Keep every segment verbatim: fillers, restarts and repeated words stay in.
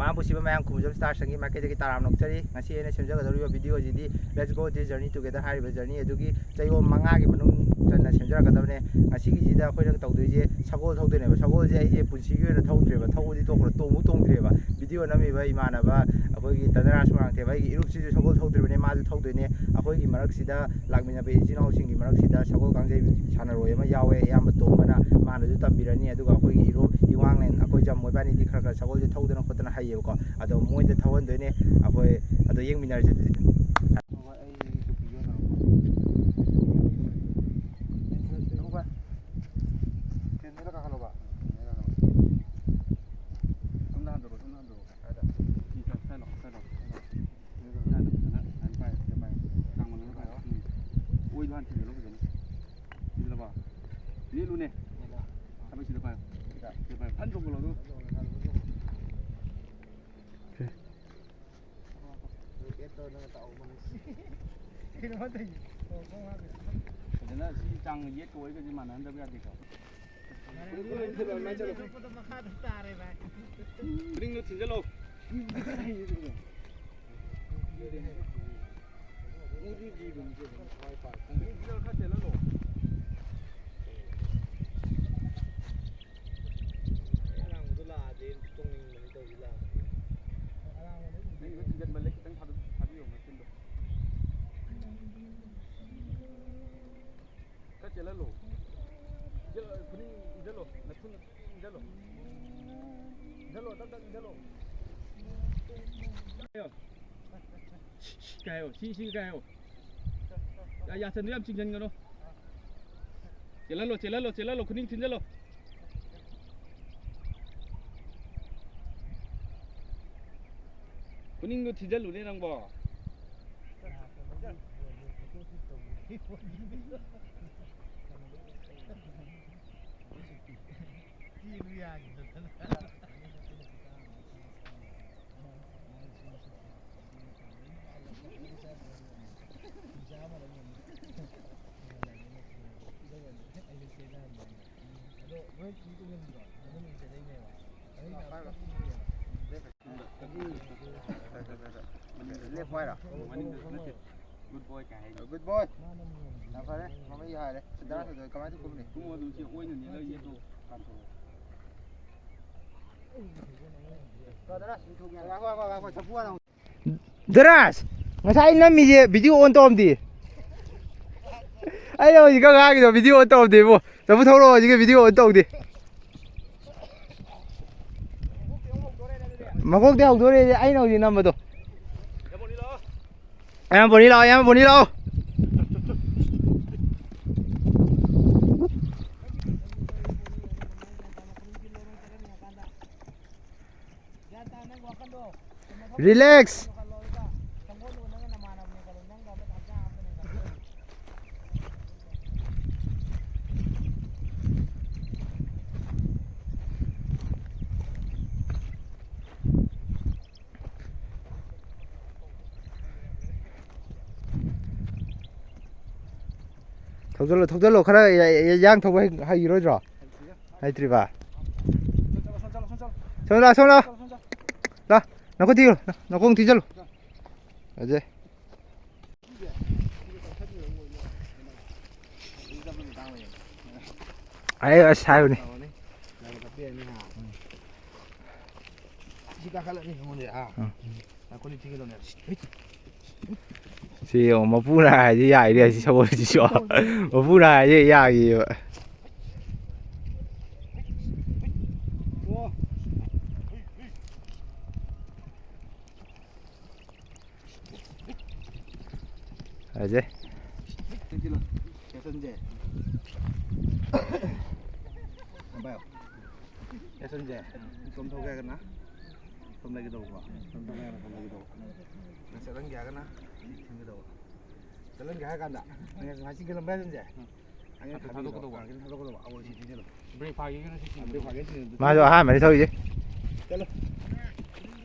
ꯃꯌꯥꯝ ꯄꯨꯟꯁꯤꯕ ꯃꯌꯥꯝ ꯈꯨꯝꯖꯝ ꯁ꯭ꯇꯥꯔ ꯁꯪꯒꯤ ꯃꯥꯏꯀꯩꯗꯒꯤ ꯇꯔꯥꯝꯅ ꯑꯣꯛꯆꯔꯤ꯫ ꯉꯁꯤ ꯑꯩꯅ ꯁꯦꯝꯖꯒꯗꯧꯔꯤꯕ ꯚꯤꯗꯤꯑꯣ ꯑꯁꯤꯗꯤ Let's Go This Journey Together ꯍꯥꯏꯔꯤꯕ ꯖꯔꯅꯤ ꯑꯗꯨꯒꯤ ꯆꯌꯣꯜ ꯃꯉꯥꯒꯤ ꯃꯅꯨꯡ ꯆꯟꯅ ꯁꯦꯝꯖꯔꯛꯀꯗꯕꯅꯦ꯫ ꯉꯁꯤꯒꯤꯁꯤꯗ ꯑꯩꯈꯣꯏꯅ ꯇꯧꯗꯣꯏꯁꯦ ꯁꯒꯣꯜ ꯊꯧꯗꯣꯏꯅꯦꯕ꯫ ꯁꯒꯣꯜꯁꯦ ꯑꯩꯁꯦ ꯄꯨꯟꯁꯤꯒꯤ ꯑꯣꯏꯅ ꯊꯧꯗ꯭ꯔꯦꯕ, ꯊꯧꯕꯗꯤ ꯇꯣꯛꯈ꯭ꯔꯣ, ꯇꯣꯡꯕꯨ ꯇꯣꯡꯗ꯭ꯔꯦꯕ꯫ ꯚꯤꯗꯤꯑꯣ ꯅꯝꯃꯤꯕ ꯏꯃꯥꯟꯅꯕ ꯑꯩꯈꯣꯏꯒꯤ ꯙꯅꯔꯥꯖ ꯃꯣꯏꯔꯥꯡꯊꯦꯝ, ꯑꯩꯒꯤ ꯏꯔꯨꯞꯁꯤꯁꯨ ꯁꯒꯣꯜ ꯊꯧꯗ꯭ꯔꯤꯕꯅꯦ, ꯃꯥꯁꯨ ꯊꯧꯗꯣꯏꯅꯦ꯫ ꯑꯩꯈꯣꯏꯒꯤ ꯃꯔꯛꯁꯤꯗ ꯂꯥꯛꯃꯤꯟꯅꯕ ꯏꯆꯤꯜ ꯏꯅꯥꯎꯁꯤꯡꯒꯤ ꯃꯔꯛꯁꯤꯗ ꯁꯒꯣꯜ ꯀꯥꯡꯖꯩ ꯁꯥꯟꯅꯔꯣꯏ ꯑꯃ ꯌꯥꯎꯋꯦ, ꯑꯌꯥꯝꯕ ꯇꯣꯝꯕꯅ, ꯃꯥꯅꯁꯨ ꯇꯝꯕꯤꯔꯅꯤ꯫ ꯑꯗꯨꯒ ꯑꯩꯈꯣꯏꯒꯤ ꯏꯔꯨꯞ ꯏꯋꯥꯡꯂꯦꯟ, ꯑꯩꯈꯣꯏ ꯖꯝ ꯃꯣꯏꯕꯥꯅꯤꯗꯤ ꯈꯔ ꯈꯔ ꯁꯒꯣꯜꯁꯦ ꯊꯧꯗꯅ ꯈꯣꯠꯇꯅ ꯍꯩꯌꯦꯕꯀꯣ꯫ ꯑꯗꯣ ꯃꯣꯏꯗ ꯊꯧꯍꯟꯗꯣꯏꯅꯦ ꯑꯩꯈꯣꯏ꯫ ꯑꯗꯣ ꯌꯦꯡꯃꯤꯟꯅꯔꯁꯦ ꯑꯗꯨꯗꯤ꯫ ꯍꯣꯏ, ꯑꯩ ꯇꯨꯄꯤꯁꯦ ꯀꯩꯅꯣ ꯇꯧ꯫ ꯇꯧꯕ꯫ ꯐꯦꯟꯗꯨꯗ ꯀꯥꯈꯠꯂꯣꯕ꯫ ꯁꯣꯝꯗ ꯍꯟꯗꯣꯔꯛꯑꯣ, ꯁꯣꯝꯗ ꯍꯟꯗꯣꯔꯛꯑꯣ꯫ ꯀꯥꯏꯗ? ꯁꯤ ꯁꯥꯏ-, ꯁꯥꯏ ꯂꯥꯛꯑꯣ, ꯁꯥꯏ ꯂꯥꯛꯑꯣ, ꯁꯥꯏ ꯂꯥꯛꯑꯣ꯫ ꯌꯥꯗꯦ, ꯐꯖꯅ ꯁꯨꯃꯥꯏꯅ ꯄꯥꯏ, ꯁꯤꯗ ꯄꯥꯏ꯫ ꯀꯥꯡ ꯃꯅꯨꯡꯗ ꯄꯥꯏ꯫ ꯎꯝ꯫ ꯑꯣꯏꯗꯣ ꯍꯥꯟꯅ ꯊꯤꯟꯖꯜꯂꯣ ꯐꯖꯅ꯫ ꯊꯤꯟꯖꯜꯂꯕ? ꯅꯦꯠꯂꯨꯅꯦ꯫ ꯊꯕꯛ ꯁꯤꯗ ꯄꯥꯏꯌꯣ꯫ ꯁꯤꯗ ꯄꯥꯏꯌꯣ꯫ ꯐꯟ ꯆꯣꯡꯈꯠꯂꯣ ꯑꯗꯨ꯫ ꯐꯖꯅ ꯁꯤ ꯆꯥꯡ ꯌꯦꯠꯀ ꯑꯣꯏꯒꯁꯦ ꯃꯥꯟꯅꯍꯟꯗꯕ ꯌꯥꯗꯦꯀꯣ꯫ ꯃꯈꯥꯗ ꯇꯥꯔꯦ ꯚꯥꯏ꯫ ꯈꯨꯅꯤꯡꯗꯣ ꯊꯤꯟꯖꯜꯂꯣ꯫ ꯈꯨꯅꯤꯡ ꯊꯤꯟꯖꯜꯂ ꯈꯔ ꯆꯦꯜꯍꯜꯂꯣ꯫ ꯑꯉꯥꯡꯕꯗꯣ ꯂꯥꯛꯑꯗꯤ ꯇꯣꯡꯅꯤꯡꯕꯅꯤ ꯇꯧꯔꯤ ꯂꯥꯛꯑꯗꯤ꯫ ꯅꯪꯒꯤꯗꯣ ꯊꯤꯟꯖꯟꯃꯜꯂꯦ, ꯈꯤꯇꯪ ꯊꯥꯗꯣꯛ-, ꯊꯥꯕꯤꯌꯣ ꯃꯆꯤꯟꯗꯣ꯫ ꯈꯔ ꯆꯦꯜꯍꯜꯂꯣ꯫ ꯆꯦꯜꯍꯜꯂꯣ, ꯈꯨꯅꯤꯡ ꯏꯟꯖꯜꯂꯣ, ꯅꯈꯨꯠꯅ ꯏꯟꯖꯜꯂꯣ꯫ ꯏꯟꯖꯜꯂꯣ, ꯇꯞ ꯇꯞ ꯏꯟꯖꯜꯂꯣ꯫ ꯀꯥꯏꯌꯣ꯫ ꯁꯤ, ꯁꯤ, ꯀꯥꯏꯌꯣ꯫ ꯁꯤ, ꯁꯤ ꯀꯥꯏꯌꯣ꯫ ꯌꯥ, ꯌꯥꯆꯟꯗꯣ ꯌꯥꯝ ꯆꯤꯡꯁꯤꯟꯒꯅꯨ꯫ ꯆꯦꯜꯍꯜꯂꯣ, ꯆꯦꯜꯍꯜꯂꯣ, ꯆꯦꯜꯍꯜꯂꯣ, ꯈꯨꯅꯤꯡ ꯊꯤꯟꯖꯜꯂꯣ꯫ ꯈꯨꯅꯤꯡꯗꯣ ꯊꯤꯟꯖꯜꯂꯨꯅꯦ ꯅꯪꯕꯣ꯫ ꯍꯥꯏꯔꯣ? ꯃꯅꯤꯡꯗ ꯅꯠꯇꯦ꯫ Good boy ꯀꯥꯏ ꯍꯥꯏꯅꯤ꯫ Good boy꯫ ꯌꯥꯝ ꯐꯔꯦ꯫ ꯃꯃꯩ ꯍꯥꯏꯔꯦ꯫ ꯗꯥ ꯁꯟꯖꯣꯏ ꯀꯃꯥꯏꯅ ꯇꯧꯈꯨꯝꯅꯤ? ꯄꯨꯡ ꯑꯗꯨꯝ ꯁꯤ ꯑꯣꯏꯅꯅꯦ ꯂꯩ ꯌꯦꯠꯇꯣ ꯀꯥꯟꯊꯣꯛꯑꯣ꯫ ꯗꯔꯥꯁ, ꯉꯁꯥꯏ ꯑꯩ ꯅꯝꯃꯤꯁꯦ video on ꯇꯧꯔꯝꯗꯦ꯫ ꯑꯩꯅ ꯍꯧꯖꯤꯛꯀ ꯉꯥꯡꯉꯤꯗꯣ video on ꯇꯧꯔꯝꯗꯦꯕꯣ꯫ ꯆꯐꯨ ꯊꯧꯔꯛꯑꯣ, ꯍꯧꯖꯤꯛꯀꯤ video on ꯇꯧꯗꯦ꯫ ꯃꯀꯣꯛꯇꯩ ꯍꯧꯗꯣꯔꯛꯑꯦ ꯑꯩꯅ ꯍꯧꯖꯤꯛ ꯅꯝꯕꯗꯣ꯫ ꯏꯌꯥꯝꯕ ꯕꯣꯅꯤ ꯂꯥꯛꯑꯣ, ꯏꯌꯥꯝꯕ ꯕꯣꯅꯤ ꯂꯥꯛꯑꯣ꯫ Relax. ꯊꯧꯖꯜꯂꯣ, ꯊꯧꯖꯜꯂꯣ, ꯈꯔ ꯌꯥ-, ꯌꯥ-, ꯌꯥꯡ ꯊꯧꯕ ꯍꯩ-, ꯍꯩꯔꯣꯏꯗ꯭ꯔꯣ? ꯍꯩꯇ꯭ꯔꯤꯕ? ꯁꯣꯝ ꯂꯥꯎ, ꯁꯣꯝ ꯂꯥꯎ꯫ ꯂꯥꯎ, ꯅꯈꯨꯠ ꯊꯤꯌꯨ, ꯅꯈꯣꯡ ꯊꯤꯖꯜꯂꯨ꯫ ꯐꯖꯩ꯫ ꯑꯩ ꯑꯁ ꯍꯥꯏꯕꯅꯤ꯫ ꯁꯤ ꯀꯥꯈꯠꯂꯅꯤ ꯑꯩꯉꯣꯟꯗ, ꯑꯥ꯫ ꯎꯝ꯫ ꯅꯈꯣꯏꯅꯤ ꯊꯤꯒꯗꯧꯅꯦ꯫ ꯁꯤ ꯌꯦꯡꯉꯣ, ꯃꯄꯨꯅ ꯍꯥꯏꯗꯤ ꯌꯥꯏꯅꯦ, ꯁꯤ ꯁꯒꯣꯜꯁꯤꯁꯨ꯫ ꯃꯄꯨꯅ ꯍꯥꯏꯗꯤ ꯌꯥꯒꯤꯕ꯫ ꯑꯣ꯫ ꯐꯖꯩ꯫ ꯆꯦꯛꯁꯤꯜꯂꯣ꯫ ꯀꯦꯞꯁꯟꯁꯦ꯫ ꯌꯥꯝ ꯄꯥꯏꯌꯣ꯫ ꯀꯦꯞꯁꯟꯁꯦ꯫ ꯁꯣꯝ ꯊꯧꯒꯦ ꯍꯥꯏꯔꯒꯅ ꯁꯣꯝ ꯂꯩꯒꯦ ꯇꯧꯕꯀꯣ꯫ ꯁꯣꯝ ꯊꯧꯒꯦ ꯍꯥꯏꯔꯒꯅ ꯁꯣꯝ ꯂꯩꯒꯦ ꯇꯧꯕ꯫ ꯆꯠꯍꯟꯒꯦ ꯍꯥꯏꯔꯒꯅ ꯁꯤ ꯊꯤꯟꯒꯦ ꯇꯧꯕ꯫ ꯆꯠꯍꯟꯒꯦ ꯍꯥꯏꯔ ꯀꯥꯟꯗ ꯉꯁꯤ ꯉꯁꯤ ꯀꯦꯂꯝꯕ ꯍꯥꯏꯁꯤꯟꯁꯦ꯫ ꯊꯥꯗꯣꯛꯀꯗꯧꯕ꯫ ꯊꯥꯗꯣꯛꯀꯗꯧꯕ꯫ ꯑꯧ, ꯁꯤ ꯊꯤꯟꯖꯤꯜꯂꯣ꯫ ꯕ꯭ꯔꯦꯛ ꯐꯥꯒꯦꯒꯅ ꯁꯤ ꯊꯤꯟꯖꯤꯜꯂꯣ꯫ ꯕ꯭ꯔꯦꯛ ꯐꯥꯒꯦ ꯊꯤꯟꯖꯤꯜꯂꯣ꯫ ꯃꯥꯁꯨ ꯑꯍꯥꯟꯕꯅꯤ ꯊꯧꯔꯤꯁꯦ꯫ ꯆꯠꯂꯣ꯫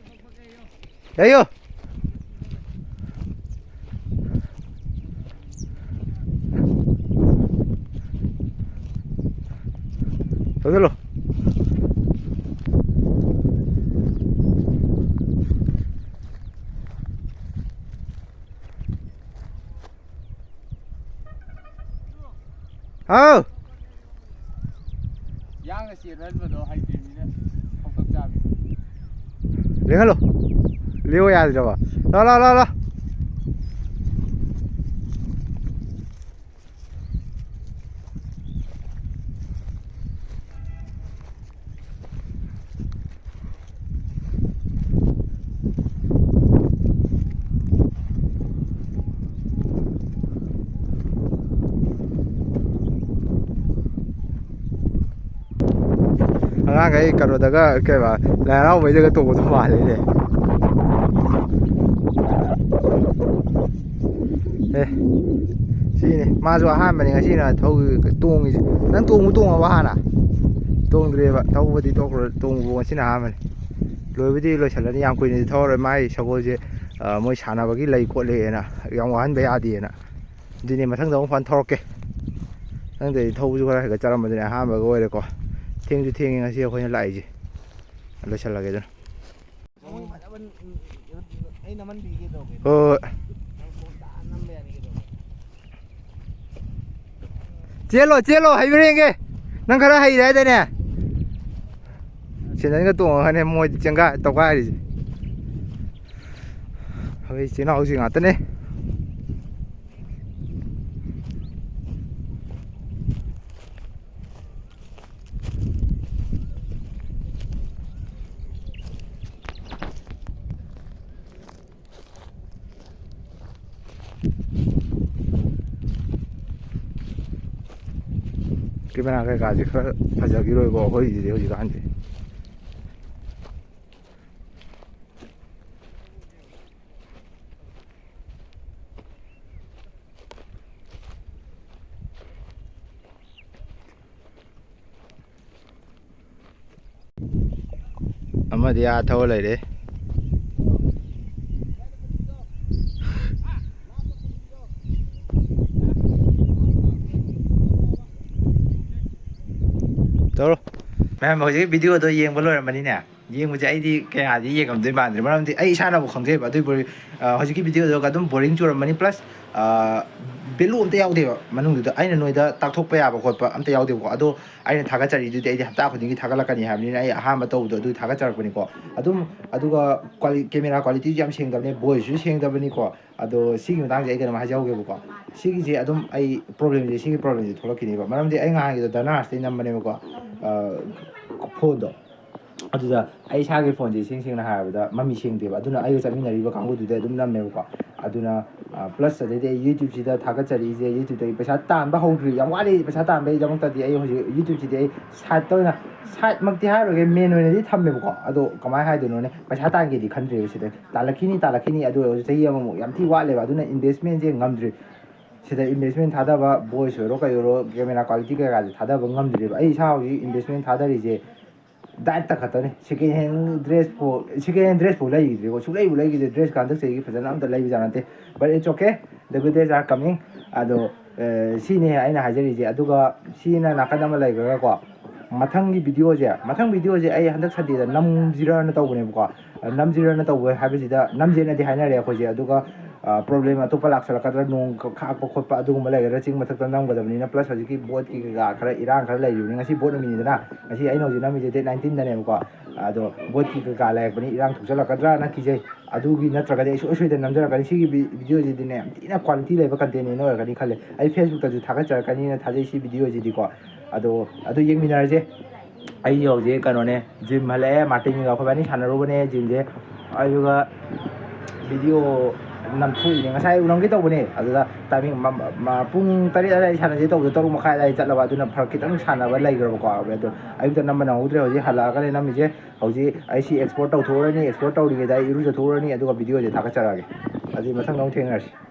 ꯂꯩꯌꯨ꯫ ꯊꯧꯖꯤꯜꯂꯨ꯫ ꯑꯧ꯫ ꯌꯥꯡꯅ ꯆꯦꯟꯍꯟꯕꯗꯣ ꯍꯩꯇ꯭ꯔꯤꯕꯅꯤꯅ ꯈꯧꯇꯛ ꯆꯥꯕꯤ꯫ ꯂꯦꯡꯍꯜꯂꯣ꯫ ꯂꯦꯡꯉꯣ ꯌꯥꯗ꯭ꯔꯕ? ꯂꯥꯎ, ꯂꯥꯎ, ꯂꯥꯎ, ꯂꯥꯎ꯫ ꯑꯉꯥꯡꯈꯩ ꯀꯩꯅꯣꯗꯒ, ꯀꯩꯕ, ꯂꯥꯏ ꯍꯔꯥꯎꯕꯩꯗꯒ ꯇꯣꯡꯕꯗꯣ ꯃꯥꯜꯂꯤꯅꯦ꯫ ꯑꯦ, ꯁꯤꯅꯤ꯫ ꯃꯥꯁꯨ ꯑꯍꯥꯟꯕꯅꯤ ꯉꯁꯤꯅ ꯊꯧ-, ꯇꯣꯡꯉꯤꯁꯦ꯫ ꯅꯪ ꯇꯣꯡꯕ ꯇꯣꯡꯉꯕ ꯍꯥꯟꯅ? ꯇꯣꯡꯗ꯭ꯔꯤꯕ꯫ ꯊꯧꯕꯗꯤ ꯇꯣꯛꯈ꯭ꯔꯣ꯫ ꯇꯣꯡꯕꯕꯨ ꯉꯁꯤꯅ ꯑꯍꯥꯟꯕꯅꯤ꯫ ꯂꯣꯏꯕꯨꯗꯤ ꯂꯣꯏꯁꯤꯜꯂꯅꯤ꯫ ꯌꯥꯝ ꯀꯨꯏꯅꯗꯤ ꯊꯧꯔꯔꯣꯏ꯫ ꯃꯥꯏ ꯁꯒꯣꯜꯁꯦ, ꯑ, ꯃꯣꯏ ꯁꯥꯟꯅꯕꯒꯤ ꯂꯩ ꯈꯣꯠꯂꯦꯅ ꯌꯥꯝ ꯋꯥꯍꯟꯕ ꯌꯥꯗꯦꯅ꯫ ꯑꯗꯨꯅꯦ, ꯃꯊꯪꯗ ꯑꯃꯨꯛ ꯐꯖꯅ ꯊꯧꯔꯛꯀꯦ꯫ ꯅꯪꯗꯩꯗꯤ ꯊꯧꯕꯁꯨ ꯈꯔ ꯍꯩꯒꯠꯆꯔꯝꯕꯗꯨꯅꯦ, ꯑꯍꯥꯟꯕꯒ ꯑꯣꯏꯔꯦꯀꯣ꯫ ꯊꯦꯡꯁꯨ ꯊꯦꯡꯉꯦ ꯉꯁꯤ ꯑꯩꯈꯣꯏꯅ ꯂꯥꯛꯏꯁꯦ꯫ ꯂꯣꯏꯁꯤꯜꯂꯒꯦ ꯑꯗꯨꯅ꯫ ꯃꯣꯏ ꯐꯖꯕ, ꯎꯝ, ꯑꯩ ꯅꯝꯍꯟꯕꯤꯒꯦ ꯇꯧꯒꯦ꯫ ꯍꯣꯏ, ꯍꯣꯏ꯫ ꯅꯪ ꯐꯣꯟ ꯇꯥ ꯅꯝꯕ ꯌꯥꯅꯤꯒꯦ ꯇꯧꯒꯦ꯫ ꯆꯦꯜꯂꯣ, ꯆꯦꯜꯂꯣ, ꯍꯩꯕ꯭ꯔꯥ ꯌꯦꯡꯒꯦ꯫ ꯅꯪ ꯈꯔ ꯍꯩꯔꯦ ꯍꯥꯏꯗꯥꯏꯅꯦ? ꯁꯦꯟꯗꯟꯒ ꯇꯣꯡꯉꯒꯅꯦ ꯃꯣꯏꯗꯤ ꯆꯦꯡꯒꯥꯏ ꯇꯧꯈꯥꯏꯔꯤꯁꯦ꯫ ꯑꯩꯈꯣꯏ ꯏꯆꯤꯟ ꯏꯅꯥꯎꯁꯤ ꯉꯥꯛꯇꯅꯦ꯫ ꯀꯦꯃꯦꯔꯥ ꯀꯩꯀꯥꯁꯦ ꯈꯔ ꯐꯖꯈꯤꯔꯣꯏꯀꯣ ꯑꯩꯈꯣꯏꯒꯤꯗꯤ ꯍꯧꯖꯤꯛꯀꯥꯟꯁꯦ꯫ ꯑꯃꯗꯤ ꯑꯥ ꯊꯧꯔ ꯂꯩꯔꯦ꯫ ꯇꯧꯔꯣ꯫ ꯃꯌꯥꯝ ꯍꯧꯖꯤꯛ ꯚꯤꯗꯤꯑꯣꯗꯣ ꯌꯦꯡꯕ ꯂꯣꯏꯔꯝꯃꯅꯤꯅꯦ? ꯌꯦꯡꯕꯁꯦ ꯑꯩꯗꯤ ꯀꯌꯥꯗꯤ ꯌꯦꯡꯉꯝꯗꯣꯏ ꯃꯥꯟꯗ꯭ꯔꯦ, ꯃꯔꯝꯗꯤ ꯑꯩ ꯏꯁꯥꯅꯕꯨ ꯈꯪꯖꯩꯕ꯫ ꯑꯗꯨꯕꯨ ꯍꯧꯖꯤꯛꯀꯤ ꯚꯤꯗꯤꯑꯣꯗꯨꯒ ꯑꯗꯨꯝ ꯕꯣꯔꯤꯡ ꯆꯨꯔꯝꯃꯅꯤ, ꯄ꯭ꯂꯁ ꯚꯦꯂꯨ ꯑꯝꯇ ꯌꯥꯎꯗꯦꯕ ꯃꯅꯨꯡꯗꯨꯗ꯫ ꯑꯩꯅ ꯅꯣꯏꯗ ꯇꯥꯛꯊꯣꯛꯄ ꯌꯥꯕ ꯈꯣꯠꯄ ꯑꯝꯇ ꯌꯥꯎꯗꯦꯕꯀꯣ꯫ ꯑꯗꯣ ꯑꯩꯅ ꯊꯥꯒꯠꯆꯔꯤꯗꯨꯗꯤ ꯑꯩꯗꯤ ꯍꯞꯇꯥ ꯈꯨꯗꯤꯡꯒꯤ ꯊꯥꯒꯠꯂꯛꯀꯅꯤ ꯍꯥꯏꯕꯅꯤꯅ, ꯑꯩ ꯑꯍꯥꯟꯕ ꯇꯧꯕꯗꯣ ꯑꯗꯨ ꯊꯥꯒꯠꯆꯔꯛꯄꯅꯤꯀꯣ꯫ ꯑꯗꯨꯝ ꯑꯗꯨꯒ ꯀ꯭ꯋꯥꯂꯤ-, ꯀꯦꯃꯦꯔꯥ ꯀ꯭ꯋꯥꯂꯤꯇꯤꯁꯨ ꯌꯥꯝ ꯁꯦꯡꯗꯕꯅꯤ, ꯚꯣꯏꯁꯁꯨ ꯁꯦꯡꯗꯕꯅꯤꯀꯣ꯫ ꯑꯗꯣ ꯁꯤꯒꯤ ꯃꯇꯥꯡꯁꯦ ꯑꯩ ꯀꯩꯅꯣꯝ ꯍꯥꯏꯖꯍꯧꯒꯦꯕꯀꯣ꯫ ꯁꯤꯒꯤꯁꯦ ꯑꯗꯨꯝ ꯑꯩ ꯄ꯭ꯔꯣꯕ꯭ꯂꯦꯝꯁꯦ, ꯁꯤꯒꯤ ꯄ꯭ꯔꯣꯕ꯭ꯂꯦꯝꯁꯦ ꯊꯣꯛꯂꯛꯈꯤꯅꯦꯕ꯫ ꯃꯔꯝꯗꯤ ꯑꯩ ꯉꯍꯥꯟꯒꯤꯗꯣ ꯗꯅꯥꯁꯇꯩ ꯅꯝꯕꯅꯦꯕꯀꯣ, ꯐꯣꯟꯗꯣ꯫ ꯑꯗꯨꯗ ꯑꯩ ꯏꯁꯥꯒꯤ ꯐꯣꯟꯁꯦ ꯏꯁꯦꯡ ꯁꯦꯡꯅ ꯍꯥꯏꯔꯕꯗ ꯃꯃꯤ ꯁꯦꯡꯗꯦꯕ꯫ ꯑꯗꯨꯅ ꯑꯩꯒ ꯆꯠꯃꯤꯟꯅꯔꯤꯕ ꯀꯥꯡꯕꯨꯗꯨꯗ ꯑꯗꯨꯝ ꯅꯝꯃꯦꯕꯀꯣ꯫ ꯑꯗꯨꯅ, ꯄ꯭ꯂꯁ ꯑꯗꯩꯗꯤ ꯑꯩ YouTubeꯁꯤꯗ ꯊꯥꯒꯠꯆꯔꯛꯏꯁꯦ, YouTubeꯇꯒꯤ ꯄꯩꯁꯥ ꯇꯥꯟꯕ ꯍꯧꯗ꯭ꯔꯤ, ꯌꯥꯝ ꯋꯥꯠꯂꯤ ꯄꯩꯁꯥ ꯇꯥꯟꯕꯒꯤꯗꯃꯛꯇꯗꯤ꯫ ꯑꯩ ꯍꯧꯖꯤꯛ YouTubeꯁꯤꯗꯤ ꯑꯩ ꯁꯥꯏꯠꯇ ꯑꯣꯏꯅ, ꯁꯥꯏꯠꯃꯛꯇꯤ ꯍꯥꯏꯔꯣꯏꯒꯦ, ꯃꯦꯟ ꯑꯣꯏꯅꯗꯤ ꯊꯝꯃꯦꯕꯀꯣ꯫ ꯑꯗꯣ ꯀꯃꯥꯏꯅ ꯍꯥꯏꯗꯣꯏꯅꯣꯅꯦ, ꯄꯩꯁꯥ ꯇꯥꯟꯒꯦꯗꯤ ꯈꯟꯗ꯭ꯔꯦꯕ ꯁꯤꯗ꯫ ꯇꯥꯜꯂꯛꯈꯤꯅꯤ, ꯇꯥꯜꯂꯛꯈꯤꯅꯤ, ꯑꯗꯨ ꯑꯣꯏꯔꯁꯨ ꯆꯍꯤ ꯑꯃꯃꯨꯛ ꯌꯥꯝ ꯊꯤ ꯋꯥꯠꯂꯦꯕ꯫ ꯑꯗꯨꯅ investmentꯁꯦ ꯉꯝꯗ꯭ꯔꯤ꯫ ꯁꯤꯗ investment ꯊꯥꯗꯕ, voice ꯑꯣꯏꯔꯣ ꯀꯩ ꯑꯣꯏꯔꯣ, camera quality ꯀꯩꯀꯥꯁꯦ ꯊꯥꯗꯕ ꯉꯝꯗ꯭ꯔꯤꯕ꯫ ꯑꯩ ꯏꯁꯥ ꯍꯧꯖꯤꯛ investment ꯊꯥꯗꯔꯤꯁꯦ dietꯇ ꯈꯛꯇꯅꯤ꯫ Second hand dressꯐꯥꯎ, second hand dressꯐꯥꯎ ꯂꯩꯈꯤꯗ꯭ꯔꯦꯀꯣ꯫ ꯁꯨꯡꯂꯩꯕꯨ ꯂꯩꯈꯤꯗ꯭ꯔꯦ꯫ Dressꯀ ꯍꯟꯗꯛ ꯆꯍꯤꯒꯤ ꯐꯖꯅ ꯑꯝꯇ ꯂꯩꯕꯖꯥꯠ ꯅꯠꯇꯦ꯫ But it's okay, the good days are coming꯫ ꯑꯗꯣ, ꯑ, ꯁꯤꯅꯦ ꯑꯩꯅ ꯍꯥꯏꯖꯔꯤꯁꯦ꯫ ꯑꯗꯨꯒ ꯁꯤꯅ ꯅꯥꯀꯟ ꯑꯃ ꯂꯩꯈ꯭ꯔꯒꯀꯣ, ꯃꯊꯪꯒꯤ videoꯁꯦ, ꯃꯊꯪ videoꯁꯦ ꯑꯩ ꯍꯟꯗꯛ Sundayꯗ ꯅꯝꯁꯤꯔꯅ ꯇꯧꯕꯅꯦꯕꯀꯣ꯫ ꯅꯝꯁꯤꯔꯅ ꯇꯧꯕ ꯍꯥꯏꯕꯁꯤꯗ, ꯅꯝꯁꯦꯅꯗꯤ ꯍꯥꯏꯅꯔꯦ ꯑꯩꯈꯣꯏꯁꯦ꯫ ꯑꯗꯨꯒ, ꯑ, problem ꯑꯇꯣꯞꯄ ꯂꯥꯛꯁꯜꯂꯛꯀꯗ꯭ꯔꯥ, ꯅꯣꯡ ꯈ-, ꯈꯥꯛꯄ ꯈꯣꯠꯄ ꯑꯗꯨꯒꯨꯝꯕ ꯂꯩꯒꯗ꯭ꯔꯥ, ꯆꯤꯡ ꯃꯊꯛꯇ ꯅꯝꯒꯗꯕꯅꯤꯅ, plus ꯍꯧꯖꯤꯛꯀꯤ ꯕꯣꯠꯀꯤ ꯀꯩꯀꯥ ꯈꯔ ꯏꯔꯥꯡ ꯈꯔ ꯂꯩꯔꯤꯕꯅꯤ꯫ ꯉꯁꯤ ꯕꯣꯠ ꯅꯨꯃꯤꯠꯅꯤꯗꯅ, ꯉꯁꯤ ꯑꯩꯅ ꯍꯧꯖꯤꯛ ꯅꯝꯃꯤꯁꯦ date nineteenꯗꯅꯦꯕꯀꯣ꯫ ꯑꯗꯣ ꯕꯣꯠꯀꯤ ꯀꯩꯀꯥ ꯂꯩꯔꯛꯄꯅꯤ, ꯏꯔꯥꯡ ꯊꯣꯛꯆꯜꯂꯛꯀꯗ꯭ꯔꯥꯅ ꯀꯤꯖꯩ꯫ ꯑꯗꯨꯒꯤ ꯅꯠꯇ꯭ꯔꯒꯗꯤ ꯑꯩ ꯁꯨꯡꯁꯣꯏ ꯁꯣꯏꯗꯅ ꯅꯝꯖꯔꯛꯀꯅꯤ꯫ ꯁꯤꯒꯤ vi-, videoꯁꯤꯗꯤꯅꯦ, ꯌꯥꯝ ꯊꯤꯅ quality ꯂꯩꯕ contentꯅꯦꯅ ꯑꯣꯏꯔꯛꯀꯅꯤ ꯈꯜꯂꯦ꯫ ꯑꯩ Facebookꯇꯁꯨ ꯊꯥꯒꯠꯆꯔꯛꯀꯅꯤꯅ ꯊꯥꯖꯩ ꯁꯤ videoꯁꯤꯗꯤꯀꯣ꯫ ꯑꯗꯣ, ꯑꯗꯨ ꯌꯦꯡꯃꯤꯟꯅꯔꯁꯦ꯫ ꯑꯩ ꯍꯧꯖꯤꯛ ꯀꯩꯅꯣꯅꯦ, gym ꯍꯜꯂꯛꯑꯦ, ꯃꯥꯔꯇꯤꯟꯒ ꯑꯩꯈꯣꯏꯕꯥꯅꯤ ꯁꯥꯟꯅꯔꯨꯕꯅꯦ gymꯁꯦ꯫ ꯑꯗꯨꯒ video ꯅꯝꯊꯣꯛꯏꯅꯦ꯫ ꯉꯁꯥꯏ ꯑꯌꯨꯛ ꯅꯝꯒꯦ ꯇꯧꯕꯅꯦ, ꯑꯗꯨꯗ timing ꯃ-, ꯃ-, ꯄꯨꯡ ꯇꯔꯦꯠ ꯑꯗꯨꯋꯥꯏꯗ ꯁꯥꯟꯅꯁꯦ ꯇꯧꯕꯗꯣ, ꯇꯔꯨꯛ ꯃꯈꯥꯏ ꯑꯗꯨꯋꯥꯏꯗ ꯆꯠꯂꯕ, ꯑꯗꯨꯅ ꯐꯔꯛ ꯈꯤꯇꯪ ꯁꯥꯟꯅꯕ ꯂꯩꯈ꯭ꯔꯕꯀꯣ꯫ ꯑꯗꯣ ꯑꯌꯨꯛꯇ ꯅꯝꯕ ꯅꯪꯍꯧꯗ꯭ꯔꯦ, ꯍꯧꯖꯤꯛ ꯍꯜꯂꯛꯑꯒꯅꯦ ꯅꯝꯃꯤꯁꯦ꯫ ꯍꯧꯖꯤꯛ ꯑꯩ ꯁꯤ export ꯇꯧꯊꯣꯛꯎꯔꯅꯤ, export ꯇꯧꯔꯤꯉꯩꯗ ꯑꯩ ꯏꯔꯨꯖꯊꯣꯛꯎꯔꯅꯤ, ꯑꯗꯨꯒ videoꯁꯦ ꯊꯥꯒꯠꯆꯔꯛꯑꯒꯦ꯫ ꯑꯗꯨꯗꯤ ꯃꯊꯪꯗ ꯑꯃꯨꯛ ꯊꯦꯡꯅꯔꯁꯤ꯫